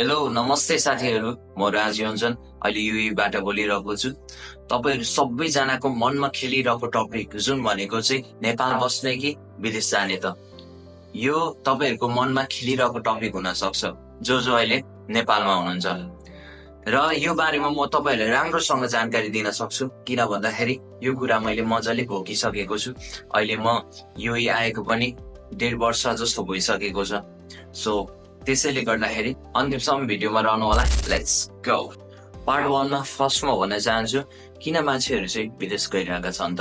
Hello नमस्ते साथीहरू, म राज योन्जन अहिले युएबाट बोलिरहेको छु। तपाईहरु सबैजनाको मनमा खेलिरहेको टपिक जुन भनेको चाहिँ नेपाल बस्ने कि विदेश जाने त। यो तपाईहरुको मनमा खेलिरहेको टपिक हुन सक्छ जो अहिले नेपालमा हुनुहुन्छ र यो बारेमा म तपाईहरुलाई राम्रोसँग जानकारी दिन सक्छु किन भन्दाखेरि यो कुरा मैले मजाले भोगिसकेको छु। अहिले म युए आएको पनि 1.5 वर्ष जस्तो भइसकेको छ। सो त्यसैले गर्दाखेरि अन्तिमसम्म भिडियोमा रहनु होला। Let's go. पार्ट 1 मा फर्स्टमा भन्न चाहन्छु किन मान्छेहरु चाहिँ विदेश गइरहेका छन् त।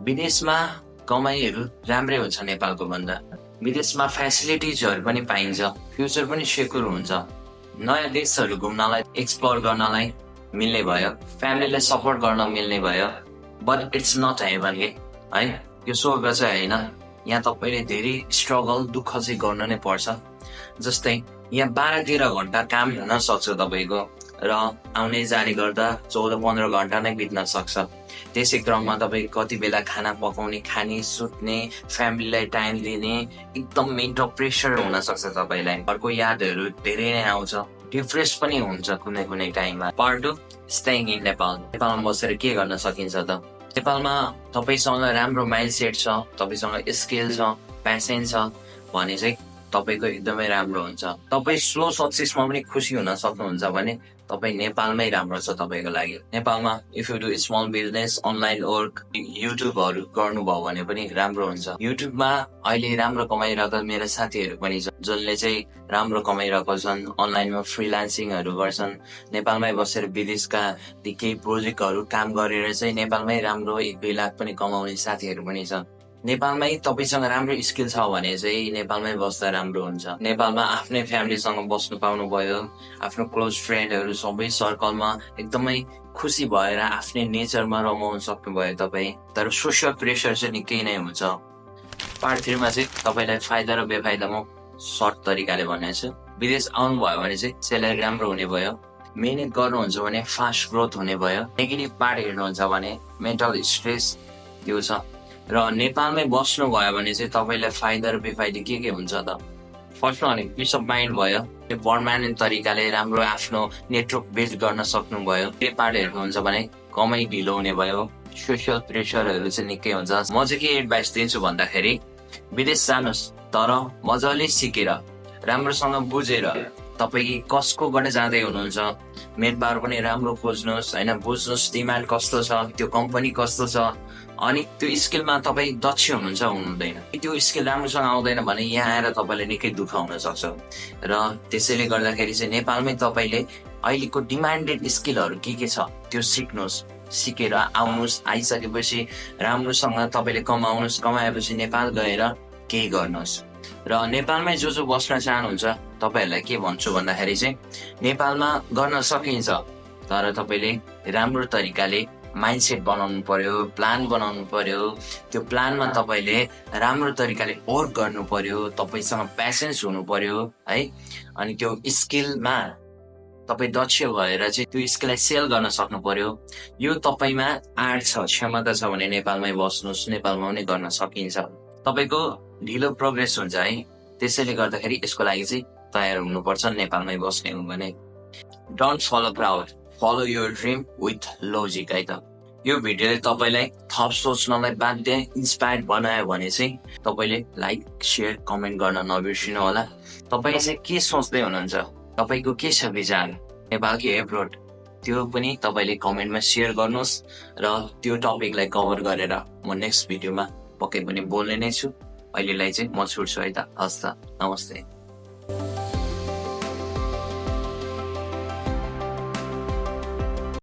विदेशमा कमाइहरु राम्रै हुन्छ नेपालको भन्दा। विदेशमा फ्यासिलिटिजहरु पनि पाइन्छ, फ्युचर पनि सेक्युर हुन्छ, नयाँ देशहरु घुम्नलाई एक्सप्लोर गर्नलाई मिल्ने भयो, फ्यामिलीलाई सपोर्ट गर्न मिल्ने भयो। बट इट्स नट हेभन है। यो स्वर्ग चाहिँ हैन। यहाँ तपाईले धेरै स्ट्रगल दुःख चाहिँ गर्न नै पर्छ। जस्तै यहाँ 12-13 घण्टा काम हुन सक्छ तपाईको र आउने जाने गर्दा 14-15 घण्टा नै बित्न सक्छ। त्यसै क्रममा तपाई कति बेला खाना पकाउने, खाने, सुत्ने, फ्यामिलीलाई टाइम दिने एकदम मेन्टल प्रेसर हुन सक्छ तपाईलाई। घरको यादहरु धेरै नै आउँछ, डिप्रेस पनि हुन्छ कुनै कुनै टाइममा। Part 2 staying in Nepal. नेपालमा बसेर के गर्न सकिन्छ त। नेपालमा तपाईसँग राम्रो माइन्डसेट छ, तपाईसँग स्किल छ, प्यासन छ भने चाहिँ तपाईको एकदमै राम्रो हुन्छ। तपाई स्लो सक्सेसमा पनि खुसी हुन सक्नुहुन्छ भने तपाई नेपालमै राम्रो छ तपाईको लागि। नेपालमा if you do small business, online work, युट्युबहरु गर्नुभयो भने पनि राम्रो हुन्छ। युट्युबमा अहिले राम्रो कमाइरहेका मेरा साथीहरु पनि छन् जसले चाहिँ राम्रो कमाइरहेका छन्, अनलाइनमा फ्रीलान्सिङहरु गर्छन्। नेपालमै बसेर विदेशका केही प्रोजेक्टहरु काम गरेर चाहिँ नेपालमै राम्रो 1-2 लाख पनि कमाउने साथीहरु पनि छन्। नेपालमै तपाईसँग राम्रो स्किल छ भने चाहिँ नेपालमै बस्दा राम्रो हुन्छ। नेपालमा आफ्नै फ्यामिलीसँग बस्नु पाउनु भयो, आफ्नो क्लोज फ्रेन्डहरु सबै सर्कलमा एकदमै खुसी भएर आफ्नै नेचरमा रमाउन सक्नु भयो तपाई। तर सोशल प्रेसर चाहिँ निकै नै हुन्छ। पार्ट 3 मा चाहिँ तपाईलाई फाइदा र बेफाइदा म सर्ट तरिकाले भन्नेछु। विदेश आउनु भयो भने चाहिँ स्यालेरी राम्रो हुने भयो, मेहनत गर्नुहुन्छ भने फास्ट ग्रोथ हुने भयो। नेगेटिभ पार्ट हेर्नुहुन्छ भने मेन्टल स्ट्रेस त्यो छ। र नेपालमै बस्नु भयो भने चाहिँ तपाईलाई फाइदा र बेफाइदा के हुन्छ त। फर्स्टमा भने पिस अफ माइन्ड भयो, पर्मानेन्ट तरिकाले राम्रो आफ्नो नेटवर्क बिल्ड गर्न सक्नु भयो। के पार्ट हेर्नुहुन्छ भने कमाइ ढिलो हुने भयो, सोशल प्रेसरहरु चाहिँ निकै हुन्छ। म चाहिँ के एडभाइस दिन्छु भन्दाखेरि विदेश जानुस् तर मजाले सिकेर राम्रोसँग बुझेर तपाई कसकोबाट जाँदै हुनुहुन्छ, मेन पावर पनि राम्रो खोज्नुस् हैन, बुझ्नुस् डिमान्ड कस्तो छ, त्यो कम्पनी कस्तो छ, अनि त्यो स्किलमा तपाई दक्ष हुनुहुन्छ हुनुहुँदैन। त्यो स्किल राम्रोसँग आउँदैन भने यहाँ आएर तपाईले निकै दुःख हुन सक्छ। र त्यसैले गर्दाखेरि चाहिँ नेपालमै तपाईले अहिलेको डिमान्डेड स्किलहरु के छ त्यो सिक्नुस्, सिकेर आउनुस्। आइसकेपछि राम्रोसँग तपाईले कमाउनुस्, कमाएपछि नेपाल गएर केही गर्नुस्। र नेपालमै जो बस्न चाहनुहुन्छ तपाईहरुलाई के भन्छु भन्दाखेरि चाहिँ नेपालमा गर्न सकिन्छ तर तपाईले राम्रो तरिकाले माइन्डसेट बनाउनु पर्यो, प्लान बनाउनु पर्यो। त्यो प्लानमा तपाईले राम्रो तरिकाले वर्क गर्नु पर्यो, तपाईसँग प्यासन्स हुनु पर्यो है। अनि त्यो स्किलमा तपाई दक्ष भएर चाहिँ त्यो स्किललाई सेल गर्न सक्नु पर्यो। यो तपाईमा आर्ट छ, क्षमता छ भने नेपालमै बस्नुस्, नेपालमा पनि गर्न सकिन्छ। तपाईको ढिलो प्रोग्रेस हुन्छ है। त्यसैले गर्दाखेरि यसको लागि चाहिँ तयार हुनुपर्छ नेपालमै बस्ने हो भने। Don't follow crowd, follow your dream with logic है त। यो भिडियोले तपाईलाई थप सोच्नलाई बाध्य, इन्स्पायर बनायो भने चाहिँ तपाईले लाइक, शेयर, कमेन्ट गर्न नबिर्सिनु होला। तपाई चाहिँ के सोच्दै हुनुहुन्छ, तपाईको के छ विचार नेपाल कि एब्रोड, त्यो पनि तपाईले कमेन्टमा शेयर गर्नुस् र त्यो टपिकलाई कभर गरेर म नेक्स्ट भिडियोमा पक्कै पनि बोल्ने नै छु। अहिलेलाई चाहिँ म छुट्छु है त। हस् त, नमस्ते।